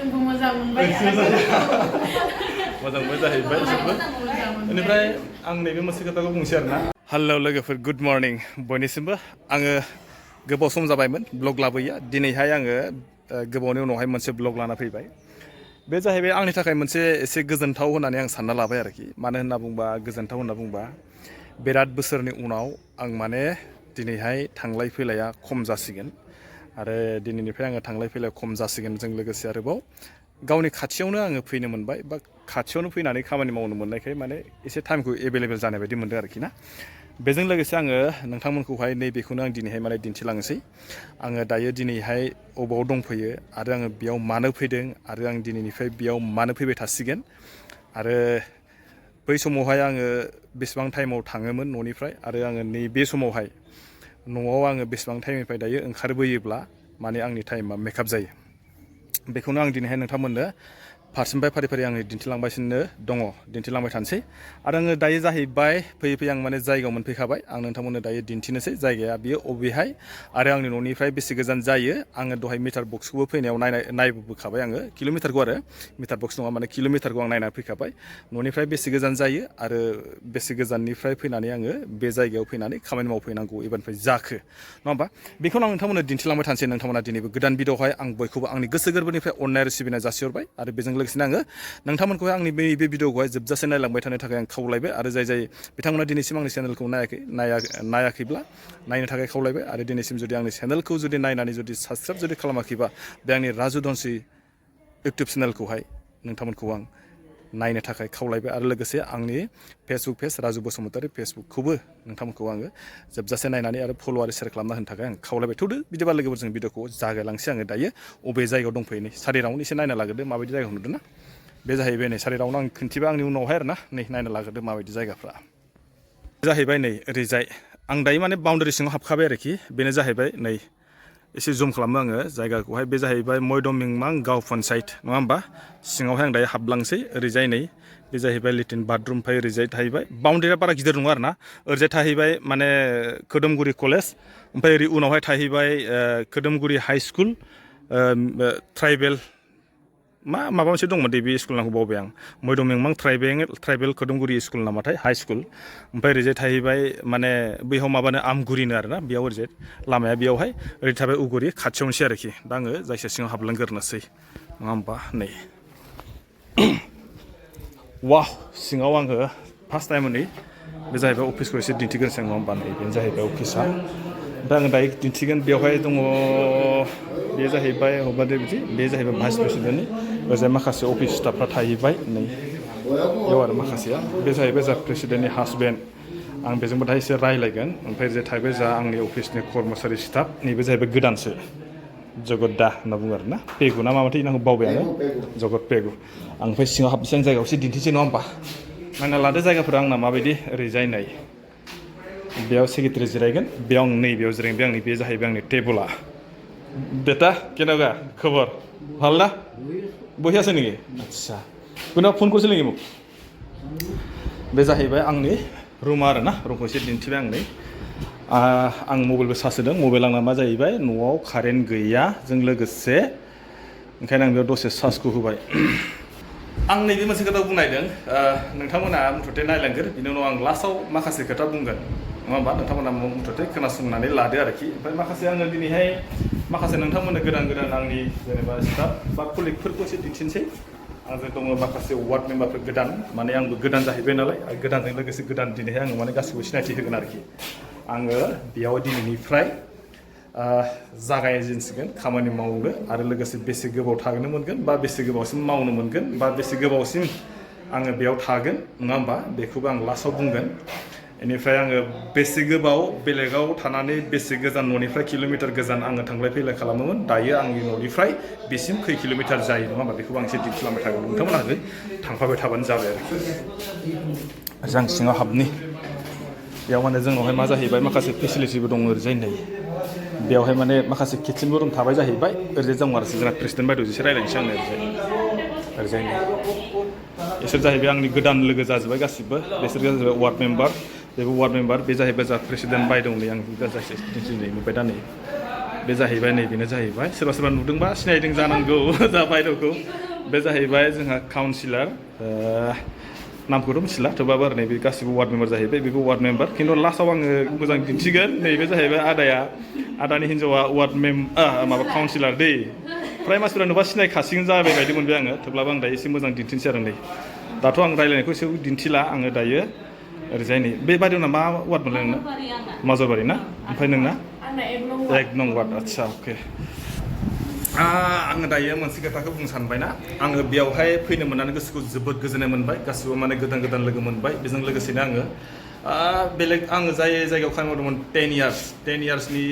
जोंबो मोजां मोनबाय मोजां मोनबाय जाहैबाय जोबोद बेनिफ्राय आं नैबे मोनसे खोथाखौ बुंसै आरोना हेलौ लोगोफोर गुड मर्निं बयनिसिमबो आङो गोबाव सम जाबायमोन ब्लग लाबोया दिनैहाय आङो गोबावनि उनावहाय मोनसे ब्लग लाना फैबाय बे जाहैबाय आंनि थाखाय मोनसे एसे गोजोनथाव होननानै आं सानना लाबाय आरोखि मानो होनना बुंबा गोजोनथाव होनना बुंबा बिराद बोसोरनि उनाव आं माने दिनैहाय थांलाय फैलाया खम जासिगोन आरो दिनैनिफ्राय आङो थांलाय फैलाय खम जासिगोन जों लोगोसे आरोबाव गावनि खाथियावनो आङो फैनो मोनबाय बा खाथियावनो फैनानै खामानि मावनो मोननायखाय माने एसे टाइमखौ एभेलेबेल जानाय बायदि मोनदों आरोखि ना बेजों लोगोसे आङो नोंथांमोनखौहाय नैबेखौनो आं दिनैहाय माने दिन्थिलांनोसै आङो दायो दिनैहाय अबाव दंफैयो आरो आङो बेयाव मानो फैदों आरो आं दिनैनिफ्राय बेयाव मानो फैबाय थासिगोन आरो बै समावहाय आङो बेसेबां टाइमाव थाङोमोन न'निफ्राय आरो आङो नैबे समावहाय न'आव आङो बेसेबां टाइमनिफ्राय दायो ओंखारबोयोब्ला माने आंनि टाइमा मेकआप जायो बेखौनो आं दिनैहाय नोंथांमोननो फारसेनिफ्राय फारि फारि आङो दिन्थिलांबाय थानोसै आरो आङो दायो जाहैबाय फैयै फैयै आं माने जायगायाव मोनफैखाबाय आं नोंथांमोननो दायो दिन्थिनोसै जायगाया बियो अबेहाय आरो आंनि न'निफ्राय बेसे गोजान जायो आङो दहाय मिटार बक्सखौबो फैनायाव नायबोखाबाय आङो किल'मिटारखौ आरो मिटार बक्स नङा माने किल'मिटारखौ आं नायनानै फैखाबाय न'निफ्राय बेसे गोजान जायो आरो बेसे गोजाननिफ्राय फैनानै आङो बे जायगायाव फैनानै खामानि मावफैनांगौ एबारनिफ्राय जाखो नङा होमबा बेखौनो आं नोंथांमोननो दिन्थिलांबाय थानोसै नोंथांमोना दिनैबो गोदान भिडिअ'हाय आं बयखौबो आंनि गोसो गोरबोनिफ्राय अननाय आरो सिबिनाय जासिहरबाय आरो बेजों लोगोसेनो आङो नोंथांमोनखौहाय आंनि बे भिडिअ'खौहाय जोबजासे नायलांबाय थानो थाखाय आं खावलायबाय आरो जाय बिथांमोना दिनैसिम आंनि चेनेलखौ नायाखैब्ला नायनो थाखाय खावलायबाय आरो दिनैसिम जुदि आंनि चेनेलखौ जुदि नायनानै जुदि साबसक्राइब जुदि खालामाखैबा बे आंनि राजु धनसि इउटुब चेनेलखौहाय नोंथांमोनखौ आं नायनो थाखाय खावलायबाय आरो लोगोसे आंनि फेसबुक पेज राजु बसुमतारी फेसबुकखौबो नोंथांमोनखौ आङो जोबजासे नायनानै आरो फल' आरो शेयार खालामना होनो थाखाय आं खावलायबाय थौदो बिदिबा लोगोफोर जों भिडिअखौ जागायलांसै आङो दायो अबे जायगायाव दंफैयो नै सारि राउन्ड एसे नायना लाग्रोदो माबायदि जायगाखौ नुदों ना बे जाहैबाय नै सारि राउन्ड आं खोन्थिबा आंनि उनावहाय आरो ना नै नायना लाग्रोदो माबायदि जायगाफ्रा जाहैबाय नै ओरैजाय आं दायो माने बाउन्डारि सिङाव हाबखाबाय आरोखि बेनो जाहैबाय नै एसे जुम खालामो आङो जायगाखौहाय बे जाहैबाय मयदमिंमां गाव पन्सायत नङा होमबा सिङावहाय आं दायो हाबलांसै ओरैजाय नै बे जाहैबाय लेट्रिन बाथरुम ओमफ्राय ओरैजाय थाहैबाय बाउन्डारिया बारा गिदिर नङा आरो ना ओरैजाय थाहैबाय माने खोदोमगुरि कलेज ओमफ्राय ओरै उनावहाय थाहैबाय खोदोमगुरि हाइ स्कुल ट्राइबेल माबा मोनसे दंमोन दे बे स्कुल नामखौ बावबाय आं मयदमिंमां ट्राइबेल खोदोमगुरि स्कुल नामाथाय हाइ स्कुल ओमफ्राय ओरैजाय थाहैबाय माने बैयाव माबानो आमगुरिनो आरोना बेयाव ओरैजाय लामाया बेयावहाय ओरै थाबाय उगुरि खाथियावनोसै आरोखि दा आङो जायखिया सिङाव हाबलांग्रोनोसै नङा होमबा नै वाह सिङाव आङो फार्स्ट टाइम नै बे जाहैबाय अफिसखौ एसे दिन्थिग्रोनोसै नङा होमबा नै बेनो जाहैबाय अफिसा दा आङो दायो दिन्थिगोन बेवहाय दङ बे जाहैबाय हबादे बिदि बे जाहैबाय भाइस प्रेसिडेन्टनि ओरैजाय माखासे अफिस स्टाफफ्रा थाहैबाय नै बेयाव आरो माखासेया बे जाहैबाय जा प्रेसिडेन्टनि हासबेन्ड आं बेजोंबो दायो एसे रायलायगोन ओमफ्राय जे थाहैबाय जा आंनि अफिसनि कर्मचारि स्टाफ नैबे जाहैबाय गोदानसो जगत दा होनना बुङो आरोना पेगु ना माबाथाय नांगौ बावबाय आङो जगत पेगु आं ओमफ्राय सिङाव हाबनोसै आं जायगायाव एसे दिन्थिसै नङा होमबा नायना लादो जायगाफोरा आंना माबायदि ओरैजाय नै बेयाव सेक्रेटारि जिरायगोन बेयाव आं नैबेयाव जिरायगोन बे आंनि बे जाहैबाय आंनि टेबोला बेटा केनेगा खबर ভাল না বহি আছে নেকি আচ্ছা কোনোবা ফোন কৰিছিল নেকি মোক बे जाहैबाय आंनि रुमा आरो ना रुमखौ एसे दिन्थिबाय आं नै आं मबाइलबो चार्ज होदों मबाइल आंना मा जाहैबाय न'आव कारेन्ट गैया जों लोगोसे ओंखायनो आं बेयाव दसे चार्जखौ होबाय आं नैबे मोनसे खोथा बुंनायदों नोंथांमोना मुथथे नायलांगोन बिनि उनाव आं लास्टआव माखासे खोथा बुंगोन नङा होमबा नोंथांमोना मुथथे खोनासंनानै लादो आरोखि ओमफ्राय माखासे आङो दिनैहाय माखासे नोंथांमोननो गोदान आंनि जेनेबा स्टाफ बा कलिगफोरखौ एसे दिन्थिनोसै आंजों दङ माखासे वार्ड मेम्बारफोर गोदान माने आंबो गोदान जाहैबाय नालाय गोदानजों लोगोसे गोदान दिनैहाय आङो माने गासिबो सिनायथि होगोन आरोखि आङो बेयाव दिनैनिफ्राय जागायजेनसिगोन खामानि मावनो आरो लोगोसे बेसे गोबाव थानो मोनगोन बा बेसे गोबावसिम मावनो मोनगोन बा बेसे गोबावसिम आङो बेयाव थागोन नङा होमबा बेखौबो आं लास्टआव बुंगोन बेनिफ्राय आङो बेसे गोबाव बेलेगाव थानानै बेसे गोजान न'निफ्राय किल'मिटार गोजान आङो थांलाय फैलाय खालामोमोन दायो आंनि न'निफ्राय बेसिम खै किल'मिटार जायो नङा होमबा बेखौबो आं एसे दिन्थिलांबाय थागोन नोंथांमोनहाबो थांफाबाय थाबानो जाबाय आरोखि आरो आं सिङाव हाबनि बेयाव माने जोंनावहाय मा जाहैबाय माखासे फेसिलिटिबो दङ ओरैजाय नै बेयावहाय माने माखासे किटचेनबो रुम थाबाय जाहैबाय ओरैजाय दङ आरो जोंना प्रेसिडेन्ट बायद' एसे रायज्लायनोसै आङो ओरैजाय नै बिसोर जाहैबाय आंनि गोदान लोगो जाजोब्बाय गासिबो बिसोर जाहैबाय वार्ड मेम्बार बेबो वार्ड मेम्बार बे जाहैबाय जा प्रेसिडेन्ट बायद'नि आं जायखिया दिन्थिनाय नुबाय दा नै बे जाहैबाय नैबेनो जाहैबाय सोरबा सोरबा नुदोंबा सिनायदों जानांगौ जा बायद'खौ बे जाहैबाय जोंहा काउन्सिलर नामखौथ' मिथिला थेवबाबो आरो नैबे गासिबो वार्ड मेम्बार जाहैबाय बेबो वार्ड मेम्बार खिन्थु लास्टआव आङो मोजां दिन्थिगोन नैबे जाहैबाय आदानि हिन्जावा माबा काउन्सिलर दै फ्राय मानसिफोरा नुबा सिनायखासिगोन जाबाय बायदि मोनबाय आङो थेवब्लाबो आं दायो एसे मोजां दिन्थिनोसै आरो नै दाथ' आं रायज्लायनायखौ एसे दिन्थिला आङो दायो ओरैजाय नै बे बायदियाव मा वार्ड मोनलाय नोंना माजरबारि ना ओमफ्राय नोंना एक नं वार्ड आदसा अके आङो दायो मोनसे खोथाखौ बुंनो सानबायना आङो बेयावहाय फैनो मोननानै गोसोखौ जोबोद गोजोननाय मोनबाय गासिबो माने गोदान गोदान लोगो मोनबाय बेजों लोगोसेनो आङो बेलेग आङो जाय जायगायाव खामानि मावदोंमोन 10 इयार्सनि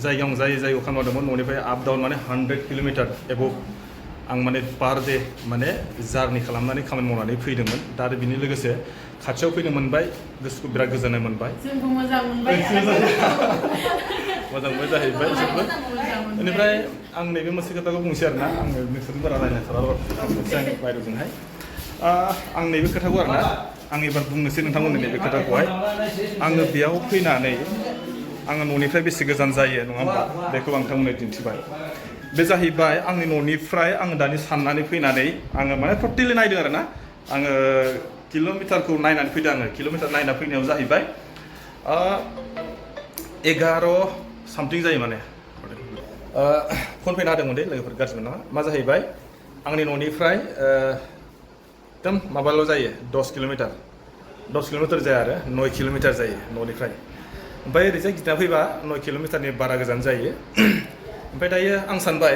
जायगायाव जाय जायगायाव खामानि मावदोंमोन न'निफ्राय आप डाउन माने 100 किल'मिटार एबभ आं माने पार डे माने जार्नि खालामनानै खामानि मावनानै फैदोंमोन दा आरो बिनि लोगोसे खाथियाव फैनो मोनबाय गोसोखौ बिराद गोजोननाय मोनबाय जोंबो मोजां मोनबाय मोजां मोनबाय जाहैबाय जोबोद बेनिफ्राय आं नैबे मोनसे खोथाखौ बुंसै आरोना आङो नोंसोरजों बारा रायज्लायनो बायद'जोंहाय आं नैबे खोथाखौ आरोना आं एबार बुंनोसै नोंथांमोननि नैबे खोथाखौहाय आङो बेयाव फैनानै आङो न'निफ्राय बेसे गोजान जायो नङा होमबा बेखौ आं नोंथांमोननो दिन्थिबाय बे जाहैबाय आंनि न'निफ्राय आङो दानि साननानै फैनानै आङो माने टटेलि नायदों आरोना आङो किल'मिटारखौ नायनानै फैदों आङो किल'मिटार नायना फैनायाव जाहैबाय 11 सामथिं जायो माने फन फैना होदोंमोन दे लोगोफोर गाज्रि मोना मा जाहैबाय आंनि न'निफ्राय एकदम माबाल' जायो 10 किल'मिटार जाया आरो 9 किल'मिटार जायो न'निफ्राय ओमफ्राय ओरैजाय गिदिंना फैबा 9 किल'मिटारनि बारा गोजान जायो ओमफ्राय दायो आं सानबाय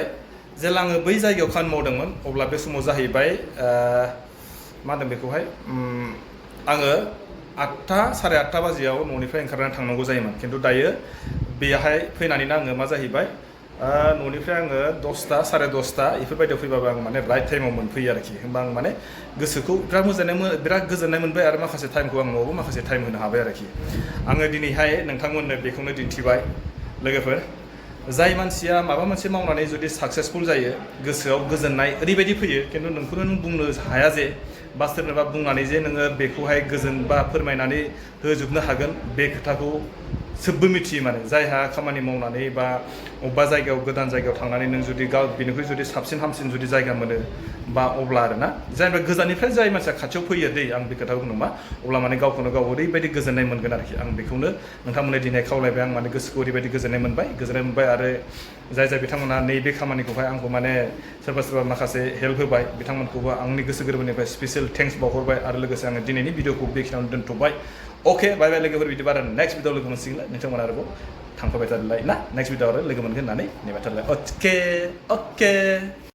जेला आङो बै जायगायाव खामानि मावदोंमोन अब्ला बे समाव जाहैबाय मा होनदों बेखौहाय आङो 8:30 बाजियाव न'निफ्राय ओंखारनानै थांनांगौ जायोमोन खिन्थु दायो बेयावहाय फैनानैनो आङो मा जाहैबाय न'निफ्राय आङो 10ता 10:30 बेफोरबायदियाव फैबाबो आं माने राइट टाइमाव मोनफैयो आरोखि होमबा आं माने गोसोखौ बिराद गोजोननाय मोनबाय आरो माखासे टाइमखौ आं न'आवबो माखासे टाइम होनो हाबाय आरोखि आङो दिनैहाय नोंथांमोननो बेखौनो दिन्थिबाय लोगोफोर जाय मानसिया माबा मोनसे मावनानै जुदि साक्सेसफुल जायो गोसोआव गोजोननाय ओरैबायदि फैयो खिन्थु नोंखौनो नों बुंनो हाया जे बा सोरनोबा बुंनानै जे नोङो बेखौहाय गोजोन बा फोरमायनानै होजोबनो हागोन बे खोथाखौ सोबबो मिथियो माने जायहा खामानि मावनानै बा अबेबा जायगायाव गोदान जायगायाव थांनानै नों जुदि बेनिख्रुइ जुदि साबसिन हामसिन जुदि जायगा मोनो बा अब्ला आरोना जायबा गोजाननिफ्राय जाय मानसिया खाथियाव फैयो दै आं बे खोथाखौ बुंदों मा अब्ला माने गावखौनो गाव ओरैबायदि गोजोननाय मोनगोन आरोखि आं बेखौनो नोंथांमोननो दिनै खावलायबाय आं माने गोसोखौ ओरैबायदि गोजोननाय मोनबाय आरो जाय बिथांमोना नैबे खामानिखौहाय आंखौ माने सोरबा माखासे हेल्प होबाय बिथांमोनखौबो आंनि गोसो गोरबोनिफ्राय स्पेसियेल थेंक्स बावहरबाय आरो लोगोसे आङो दिनैनि भिडिअखौ बेखिनियावनो दोनथ'बाय अके बाय बाय लोगोफोर बिदिबा आरो नेक्स्ट भिडिअ लोगो मोनसिगोनलाय नोंथांमोना आरोबाव थांफाबाय थादोलाय ना नेक्स्ट भिडिअ आरो लोगो मोनगोन होननानै नेबाय थादोलाय अके